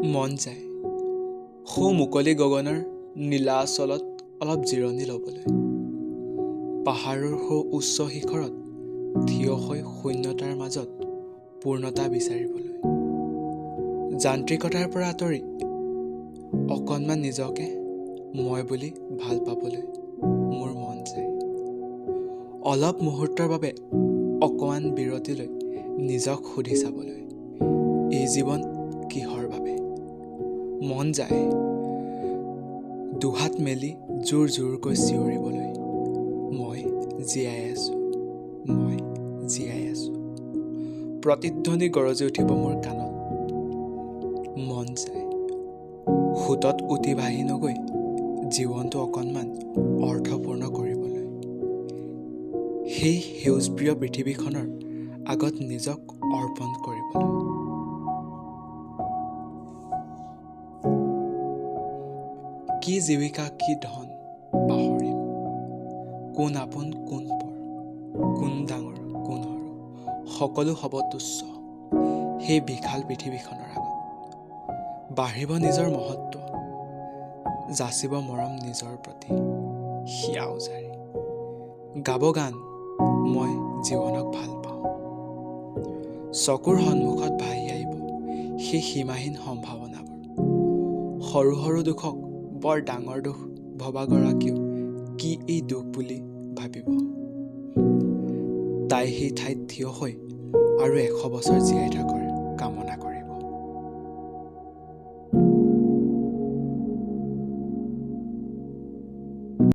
মন যায় সৌ মুকলি গগনৰ নীলা আচলত অলপ জিৰণি ল'বলৈ, পাহাৰৰ সৌ উচ্চ শিখৰত থিয় হৈ শূন্যতাৰ মাজত পূৰ্ণতা বিচাৰিবলৈ, যান্ত্ৰিকতাৰ পৰা আঁতৰি অকণমান নিজকে মই বুলি ভাল পাবলৈ মোৰ মন যায়। অলপ মুহূৰ্তৰ বাবে অকণমান বিৰতি লৈ নিজক সুধি চাবলৈ, এই জীৱন কিহৰ বাবে? মন যায় দুহাত মেলি জোৰ জোৰকৈ চিঞৰিবলৈ, মই জীয়াই আছোঁ, মই জীয়াই আছোঁ। প্ৰতিধ্বনি গৰজি উঠিব মোৰ কাণত। মন যায় সোঁতত উটি ভাহি নগৈ জীৱনটো অকণমান অৰ্থপূৰ্ণ কৰিবলৈ, সেই সেউজপ্ৰিয় পৃথিৱীখনৰ আগত নিজক অৰ্পণ কৰিবলৈ। কি জীৱিকা, কি ধন পাহৰিম, কোন আপোন কোন পৰ, কোন ডাঙৰ কোন সৰু, সকলো হ'ব তুচ্ছ সেই বিশাল পৃথিৱীখনৰ আগত। বাঢ়িব নিজৰ মহত্ব, যাচিব মৰম নিজৰ প্ৰতি, হিয়া উজাৰি গাব গান, মই জীৱনক ভাল পাওঁ। চকুৰ সন্মুখত ভাহি আহিব সেই সীমাহীন সম্ভাৱনাবোৰ। সৰু সৰু দুখক বৰ ডাঙৰ দুখ ভবাগৰাকীও কি এই দুখ বুলি ভাবিব? তাই সেই ঠাইত থিয় হৈ আৰু 100 বছৰ জীয়াই থকাৰ কামনা